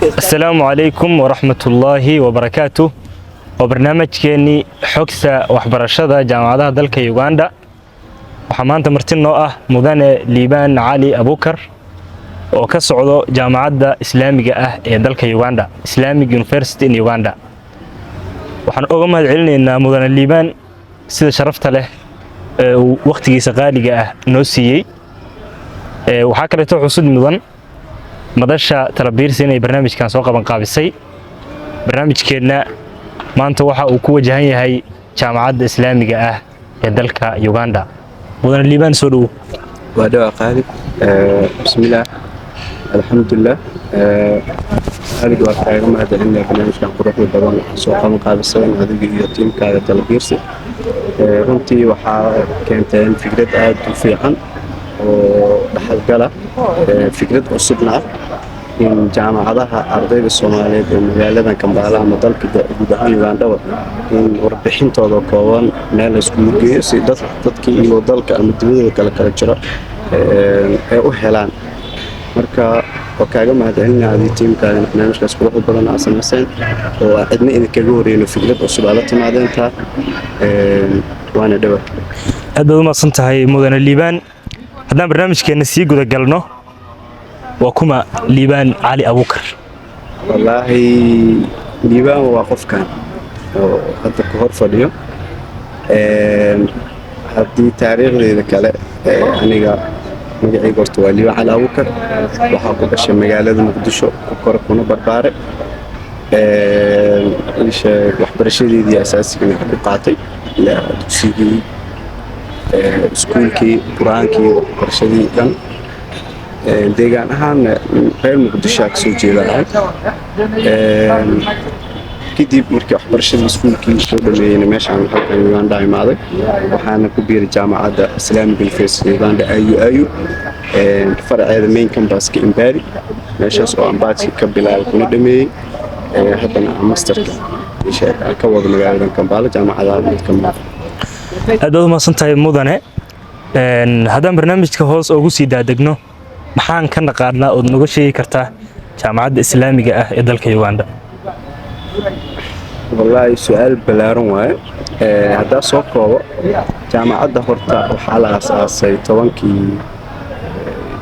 Asalaamu calaykum waraxmatullaahi wabarakaatu. Waa barnaamijkeennii xogta waxbarashada jaamacadaha dalka Uganda. Waxaa maanta marti noo ah Mudane Liibaan Cali Abukar oo ka socdo Jaamacadda Islaamiga ah ee dalka Uganda, Islamic University in Uganda. Waxaan uga mahad celinaynaa Mudane Liibaan sida sharafta leh ee uu wakhtigiisa qaaliga ah noo siiyey. Waxaa kaleeto xusud mudan madasha Talabiirsi inay barnaamijkan soo qaban qaabisay. Barnaamijkeenna maanta waxa uu ku wajahan yahay Jaamacadda Islaamiga ah ee dalka Uganda. Mudane Liibaan, soo dhowo. Waa dhawaa, Qaalib. Bismillaah, alxamdulilah. Qaalib, waa kaaga mahadcelinaya barnaamijkan quruxda badan soo qaban qaabisadan adiga iyo tiimkaaga Talabiirsi. Runtii waxaa keenteen fikrad aad u fiican oo dhaxalgala, fikrad cusubna ah, in jaamacadaha ardayda Soomaaliyeed ee magaaladan Kambaala ama dalka guud ahaan Ugandhaba in warbixintooda kooban meel la iskugu geeyo, si dadkii iyagoo dalka ama dibadooda kale kala jiro ay u helaan. Marka waa kaaga mahadcelinaya adii tiimkaaga barnaamijkaas quruxda badan aa samayseen oo aa cidna idinkaga horeyno, fikrad cusub aa la timaadeen taa. Waana dhawa. Aad baad u mahadsan tahay, Mudane Liibaan. Haddaan barnaamijkeenna sii guda galno, waa kuma Liibaan Cali Abuukar? Wallaahi, Liibaan waa qofkan oo hadda ku hor fadhiyo. Haddii taariikhdeeda kale, aniga magacayga horta waa Liibaan Cali Abuukar. Waxaa ku dhashay magaalada Muqdisho, ku kore kuna barbaare. Isheeg, waxbarashadeedii asaasiga ku qaatay ilaa dugsigii, iskuulkii, qur-aankii, waxbarashadii dhan. Deegaan ahaanna reer Muqdisho kasoo jeeda ahay. Kadib markii waxbarashadii iskuulkii soo dhameeyeyna, meeshaan halkan Uganda imaaday. Waxaana ku biiray Jaamacadda Islamic University Uganda, IUIU, faraceeda main campuska Imbari, meeshaas oo aan bachelor ka bilaabay kuna dhameeyey. Haddana aan masterka aan ka wado magaalada Kampala, jaamacadaha mid ka mid. Aad baad u mahadsan tahay, mudane. Haddaan barnaamijka hoos ugu sii daadegno, maxaan ka naqaanaa ood noga sheegi kartaa Jaamacadda Islaamiga ah ee dalka Uganda? Wallaahi, su-aal ballaaran waaye. Haddaa soo koobo, jaamacadda horta waxaa la aasaasay 10-kii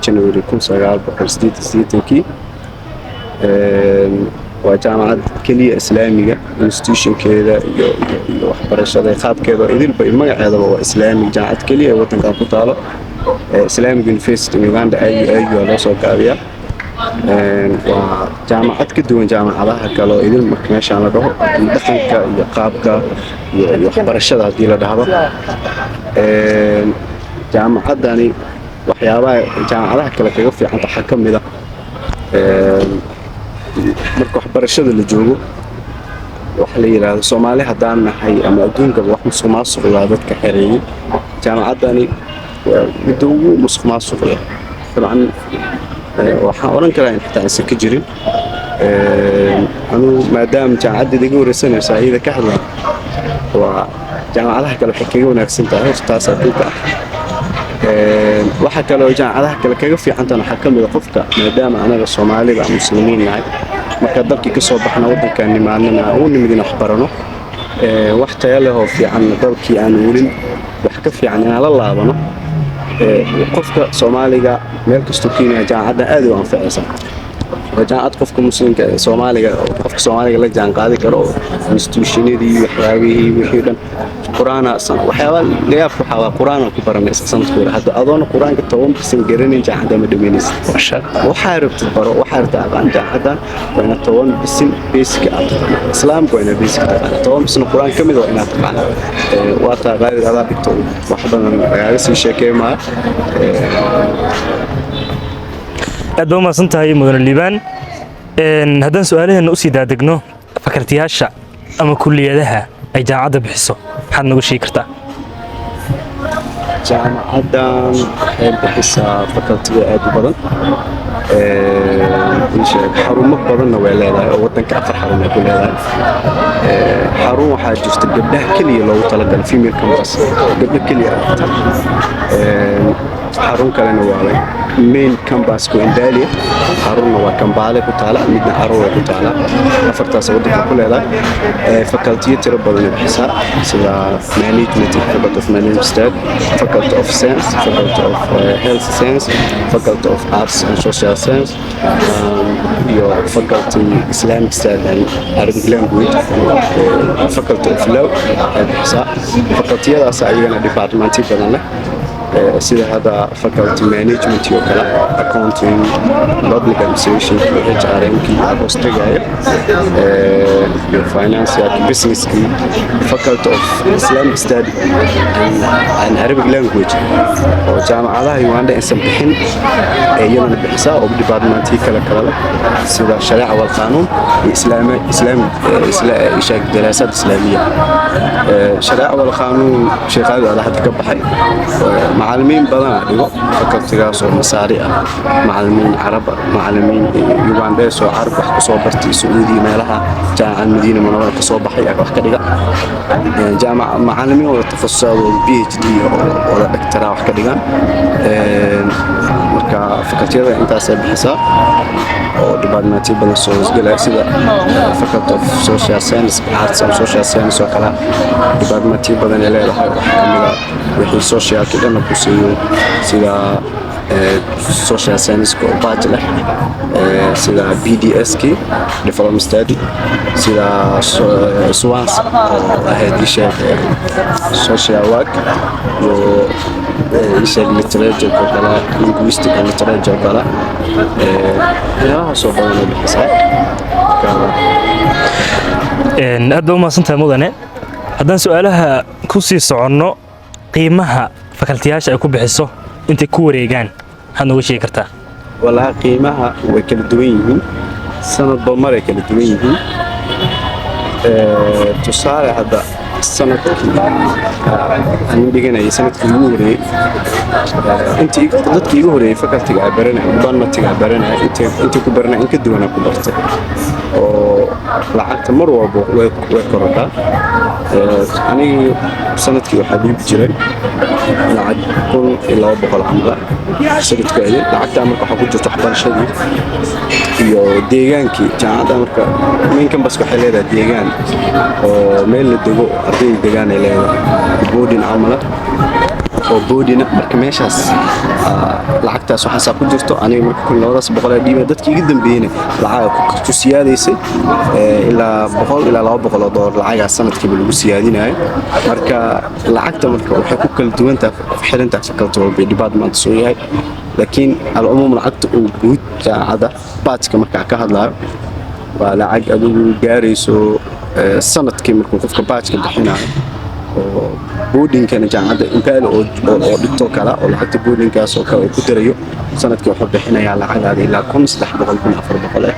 January 1988-kii. Waa jaamacad keliya islaamiga, institutionkeeda iyo waxbarashada qaabkeeda oo idilba iyo magaceedaba waa islaamig. Jaamacad keliya ee waddankan ku taalo, Islamic University in Uganda, IUIU waa loo soo gaabiyaa. Waa jaamacad ka duwan jaamacadaha kale oo idil marka meeshaan la dhaho, haddii dhaqanka iyo qaabka iyo waxbarashada haddii la dhahdo. Jaamacaddani waxyaabaha jaamacadaha kale kaga fiicanta waxaa ka mid ah, marka waxbarashada la joogo, waxa la yidhaahdo Soomaali haddaan nahay ama adduunkaba wax musuq maasuq baa dadka xereeyey. Jaamacaddani waa midda ugu musuq maasuq leh. Dabcan, waxaan odhan karaa in xitaa aysan ka jirin. Anugu maadaama jaamacaddeeda iga wareysanaysa iyada ka hadla, waa jaamacadaha kale waxay kaga wanaagsan tahay horta taasaa dhulka ah. Waxa kale oo jaamacadaha kale kaga fiicantan waxaa ka mid a, qofka maadaama anaga Soomaalida aan muslimiin nahay, marka dalkii ka soo baxna, waddankaan nimaadnana aan u nimid in wax barano, wax tayo leh oo fiican dalkii aan welin, wax ka fiican inaan la laabano. Qofka Soomaaliga meel kastuu keenaya, jaamacaddan aad u anficaysa. Waa jaamacad qofka muslimka ee Soomaaliga, qofka Soomaaliga la jaan qaadi karo oo institutionadii, waxyaabihii, wixii dhan. Qur-aana waxyaaba layaab waxaa waa qur-aana ku baranaysa sanadka hore. Hadda adoona qur-aanka 10% garanayn, jaamacadda ma dhamaynaysid. Waxaa rabtid baro, waxaa rabtid aqaan, jaamacaddan waa inaad 10% basic aad taqaana. Islaamka waa inaad basic taqaana, 10% qur-aan ka mid waa inaad taqaana. Waa taa, Qaalid, adaa dhigto, wax badan lagaaga sii sheekey maayo. Aad baad u mahadsan tahay, mudane Liibaan. Haddaan su-aalaheena usii daadegno, fakaltiyaasha ama kulliyadaha ay jaamacadda bixiso maxaad nooga sheegi kartaa? Jaamacaddan waxay bixisaa facultiga aad u badan. Sheeg, xarumo badanna way leedahay oo wadanka afar xarun ay ku leedahay. Xarun waxaa jirta gabdhaha keliya loogu talagalay, female campus, gabdho keliya dhigta. Xarun kalena waa main campuska Mbale, xarunna waa Kampala ku taala, midna Arua ku taala. Afartaas wadanka ku leedahay. Facultiyo tiro badan ay bixisaa, sida management, faculty of management study, faculty of science, faculty of health science, faculty of arts and social science, iyo faculty Islamic study and Arabic language, faculty of law ay bixisaa. Facultiyadaas ayagana departmentyo badan leh, sida hadda faculty management iyo kale, accounting, public administration iyo HRM-kii hoos tagayo, iyo finance, businesskii. Faculty of Islamic study and Arabic language oo jaamacadaha Uganda aysan bixin ee iyadana bixisaa, oo departmentyo kale kale leh, sida shareeca wal qaanuun iyo islaami islaami daraasaad islaamiya. Shareeca wal qaanuun sheekhaadu ada hadda ka baxay, macallimiin badanaa dhigo facultigaas oo Masaari ah, macallimiin Carab ah, macallimiin Ugandees oo Carab wax kusoo bartay Sacuudiya, meelaha Jaamacad Madiina Munawara ka soo baxay wax ka dhiga, jaamac macallimiin wada takhasusaadooda PhD oo wada dhagtaraa wax ka dhigaan. Marka facultiyada intaasay bixisaa oo departmentyo badan soo hoosgelaya, sida faculty of social science, arts and social science oo kale, departmentyo badan ay leedahay. Waxaa ka mid ah wixii socialki dhanna ku siiyo, sida social science oo bachelor leh, sida BDS-kii, development study, sida SWASA oo ahayd isheeg social work, iyo isheeg literature oo kale, linguistic and literature oo kale, waxyaalahaasoo badan ay bixisaa. Aad baa u mahadsantahay, mudane. Haddaan su-aalaha ku sii soconno, qiimaha fakaltiyaasha ay ku bixiso intay ku wareegaan maxaad nooga sheegi kartaa? Walaa, qiimaha way kala duwan yihiin, sanadba maray kala duwan yihiin. Tusaale, hadda sanadkii aan dhiganayay, sanadkii ugu horeeyey, intii dadkii igu horeeyey facultiga ay baranaya, departmentiga ay baranaya, intii ku baranaya in ka duwanaa ku bartay, oo lacagta mar walba way korodhaa. Anigii sanadkii waxaa dhiibi jiray lacag 1200 camala sanadkeedii. Lacagtaa marka waxaa ku jirta waxbarashadii iyo deegaankii jaamacadda. Marka main campus waxay leedahay deegaan oo meel la dego, ardayda degaan ay leedahay, boarding camala oo boarding. Marka meeshaas lacagtaas waxaasaa ku jirto. Aniga marka 1200 aa dhiibay. Dadkii iga dambeeyeyna lacaga ku siyaadaysay, ilaa 100 ilaa $200 lacagaa sanadkiiba lagu siyaadinayo. Marka lacagta marka waxay ku kala duwantahay, ku xirantahay faculty walba iyo department soo yahay. Laakiin alcumuum, lacagta uu guud jaamacadda batchka markaa ka hadlayo waa lacag adigu gaarayso sanadkii markuu qofka batchka bixinayo, oo boardingkana jaamacadda Mbale oo dhigtoo kale, oo lacagta boardingkaas oo kale uu ku darayo, sanadkii wuxuu bixinayaa lacagaada ilaa 1300, 1400 ah.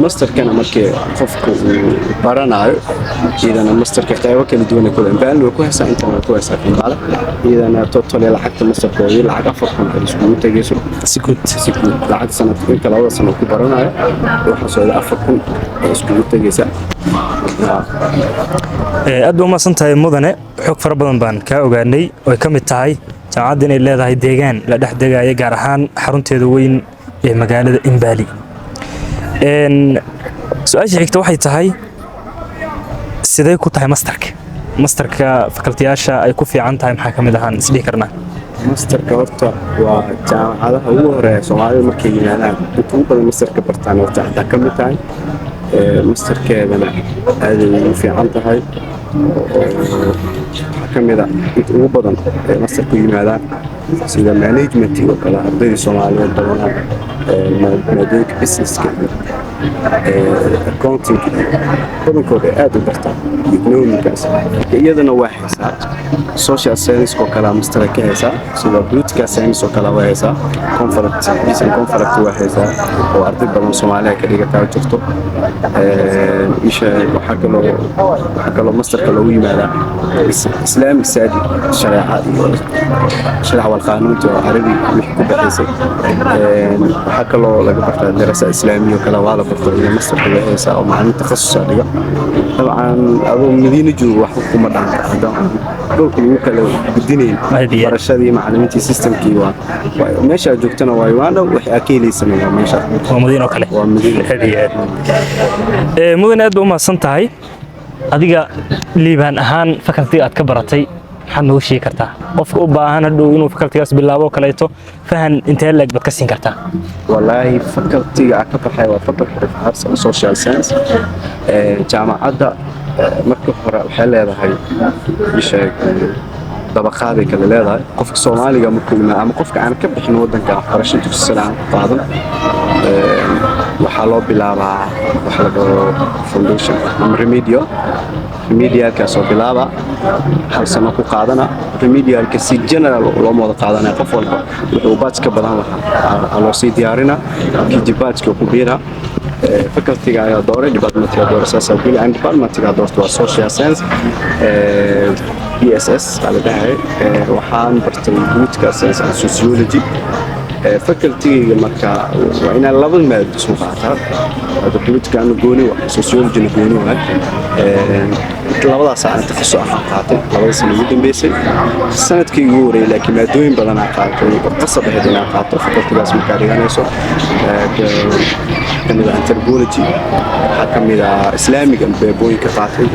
Masterkana markii qofku uu baranayo, iyadana masterka qaybo kala duwan ay kule. Mbale way ku haysaa, intana way ku haysaa Kampala. Iyadana total lacagta masterkoodii lacag 4000 ay iskugu tegayso. Si guud. Si guud, lacag sanad inta 2da sano ku baranayo waxaa socda 4000 ay iskugu tegaysa. Aad ba umahadsan tahay, mudane. Xog fara badan baan kaa ogaanay oo ay ka mid tahay jaamacadda inay leedahay deegaan la dhex degaaya, gaar ahaan xarunteeda weyn ee magaalada Mbale. Su-aasha xigta waxay tahay, sidee ku tahay masterka? Masterka fakaltiyaasha ay ku fiican tahay maxaa ka mid ahaan isdhihi karnaa? Masterka horta waa jaamacadaha ugu horeeya Soomaalida markay yimaadaan inta ugu badan masterka bartaan horta xataa ka mid tahay. Masterkeedana aaday ugu fiican tahay, oo waxaa ka mid a inta ugu badan ee masterku yimaadaan sida management oo kale, ardaydii Soomaaliyeed badanaa maadooyinka businesska iyo Accounting badankooda ay aad u bartaan, economics. Iyadana waa haysaa social science oo kale, master ka haysaa, sida political science oo kale waa haysaa, conflict, peace and conflict waa haysaa, oo arday badan Soomaaliya ka dhigataa jirto. Isha waxaa kaloo masterka loogu yimaadaa Islamic study, shareeca iyo shareeca wal qaanuunta oo Carabi wixii ku baxaysay. Waxaa kaloo laga bartaa darasa islaamiya oo kale waa la barto, iyo masterka waa haysaa oo macallin takhasus dhiga. Dabcan adoo Madiina joogo waxba kuma dhaanta, haddaan dhulka lagu kala gudinayn barashadii macallimiintii systemkii. Waa meesha aad joogtana waa Uganda, wixii aad ka helaysana waa meesha. Waa Madiina oo kale. Waa Madiina. Aad iyo aad. Mudan, aad ba u mahadsan tahay. Adiga Liibaan ahaan, facultyga aad ka baratay maxaad noogu sheegi kartaa? Qofka u baahan hadhow inuu facultygaas bilaabo kaleeto, fahan intee leeg baad ka siin kartaa? Wallaahi, facultyga aan ka baxay waa Faculty of Arts and Social Science. Jaamacadda marka hore waxay leedahay isheeg dabaqaaday kale leedahay. Qofka Soomaaliga markuu yimaado ama qofka aan ka bixin waddanka, waxbarasho dugsi sare aan ku qaadan, waxaa loo bilaabaa waxa la dhaho foundation ama remedial. Remedialkaasoo bilaaba hal sano ku qaadana. Remedialka si general looma wada qaadanaya, qof walba wuxuu batch ka badan lahaa loo sii diyaarina, kadib batchka ku biira. Facultyga ayaa dooray, departmentga dooray, saasaa geli. Aan departmentga doorto waa social science, BSS aa la dhahay. Waxaan bartay political science and sociology. Facultygayga marka waa inaan laba maado isku qaataa. Hadda politicalna gooni waa, sociologyna gooni waa. Labadaas aan takhasus ahaan qaatay labada sano ugu dambeysay. Sanadkii ugu horreeyay laakiin maadooyin badan aan qaatay oo qasab ahayd inaan qaato facultygaas markaa dhiganayso. Kamid ah anthropology, waxaa ka mid ah Islaamiga beebooyinka qaatay,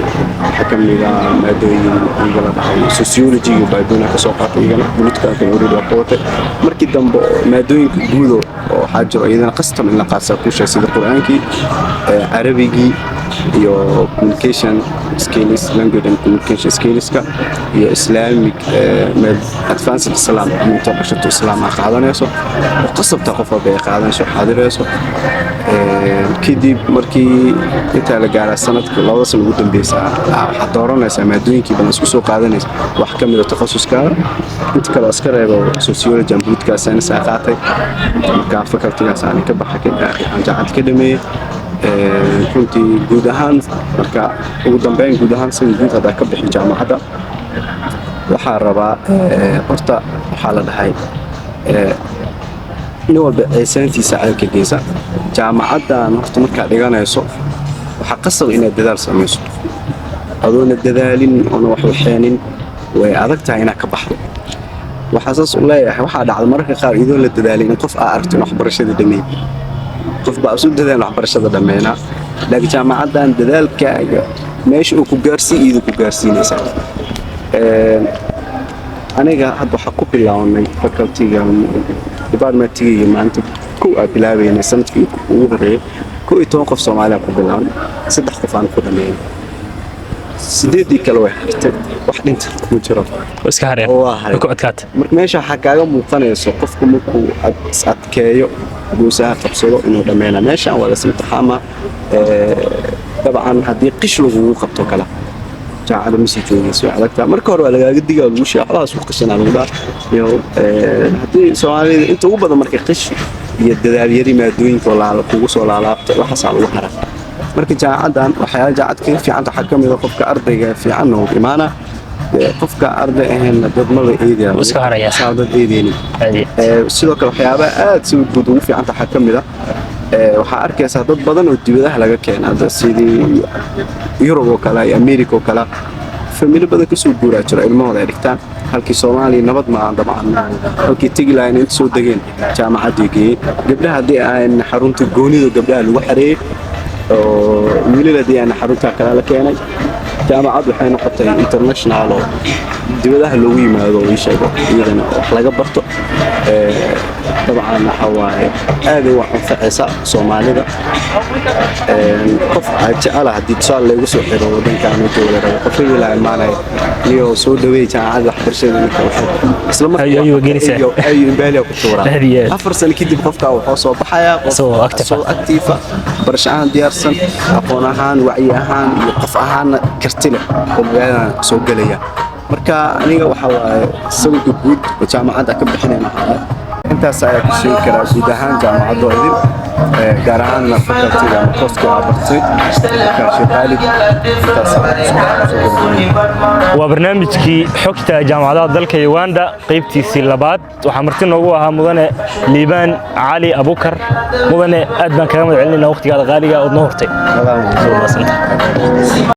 waxaa ka mid ah maadooyin iyaga la dhahay sociology iyo baabooyin ka soo qaatay. Iyagana politicalka already waa ka watay. Markii dambe maadooyinka guudo oo waxaa jiro iyadana qastam in la qaatsaa kuu sheeg, sida Qur-aankii, Carabigii iyo communication skills, language and communication skillska, iyo Islamic, advanced Islam ama introduction to Islam aa qaadanayso oo qasabta qof walba ay qaadanayso, xaadirayso. Kadib markii intaa la gaaraa sanadka, labada sano ugu dambeysa, waxaad dooranaysaa maadooyinkii badan isku soo qaadanaysa wax ka mid a takhasuskaada. Inta kale iska reebo, sociology and political science aa qaatay. Marka facultygaas aan ka baxay, aan jaamacad ka dhameeyey. Runtii guud ahaan, marka ugu dambeyn, guud ahaan sida guud haddaa ka bixi jaamacadda, waxaa rabaa horta waxaa la dhahay nin walba ceesaantiisa ceelka geysa. Jaamacaddan horta markaad dhiganayso waxaa qasab inaad dadaal samayso. Adoona dadaalin oona wax waxeenin, way adag tahay inaad ka baxdo. Waxaa saas u leeyahay, waxaa dhacda mararka qaar iyadoon la dadaalin in qof aa aragto in waxbarashada dhameey. Qof baa isu dadaan waxbarashada dhammeynaa, laakiin jaamacaddan dadaalkaaga meesha uu ku gaarsiin iyadu ku gaarsiinaysaa. Aniga hadda waxaa ku bilaabnay facultyga, departmentigayga maanta kow aa bilaabaynay. Sanadkii ugu horreeyay 11 qof Soomaaliya ku bilaabnay, saddex qof aan ku dhameynay, sideedii kale way hartay. Wax dhinta kuma jiro. Iska hareen. Waa hareen. Way ku adkaatay. Marka meesha waxaa kaaga muuqanayso qofku markuu is adkeeyo, goosaha qabsado, inuu dhammeynaa. Meeshaan waa las imtixaama. Dabcan haddii qish lagugu qabto kale, jaamacada ma sii joogayso, way adagtaa. Marka hore waa lagaaga digaa, lagu sheega waxbahaas ku qishanaa lagu dhaha. Haddii Soomaalida inta ugu badan marka qish iyo dadaalyari maadooyinka oo kugu soo laalaabta, waxaasaa lagu haraa. Marka jaamacaddan waxyaala jaamacad kaga fiicanta waxaa ka mid a qofka ardayga fiicanna uu imaana, qofka arday ahaynna dad maba eedaya. Wuu iska haraya. Saa dad eedeynin. Caadi. Sidoo kale waxyaabaha aad si guud ugu fiicanta waxaa ka mid a waxaa arkaysaa dad badan oo dibadaha laga keena hadda, sidii Yurub oo kale iyo America oo kale, familo badan kasoo guuraa jiro, ilmahooda ay dhigtaan. Halkii Soomaaliya nabad ma aan dabcan halkii tegi lahayn, inta soo degeen jaamacaddii geeyey. Gabdhaha haddii aan xarunta goonida gabdhaha lagu xareeyey, oo wiilal haddii aan xarunta kale la keenay, jaamacad waxay noqotay international oo Dibadaha loogu yimaado oo ii sheego iyadana wax laga barto. Dabcan waxa waaye aaday wax anfacaysa Soomaalida. Qof aad jecela haddii tusaale laygu soo xiro wadankan oo jooga rabo, qof ilaa imaanaya niyo soo dhaweey jaamacadda waxbarashada ninka wuxuu isla markaa Ayuu gelinaysaa. Ayuu imbaaliya ku tuuraa. Aad iyo aad. 4 sano kadib qofka wuxuu soo baxayaa qof Isagoo active ah. Isagoo active ah, barasho ahaan diyaarsan, aqoon ahaan, wacyi ahaan iyo qof ahaanna karti leh oo magaaladan soo gelaya. Marka aniga waxa waaye sawirka guud oo jaamacadda ka bixinayna waxaa waaye intaas ayaa ku sheegi karaa guud ahaan jaamacadda idin, gaar ahaanna faculty-ga ama course-ka aa bartay. Marka Sheekh Khaalid, intaas ayaa kusoo gabagabeeyay. Waa barnaamijkii xogta jaamacadaha dalka Uganda qaybtiisii labaad. Waxaa marti noogu ahaa mudane Liibaan Cali Abukar. Mudane, aad baan kaga mahad celinayna waqtigaada qaaliga ood noo hortay. Soo mahadsantahay.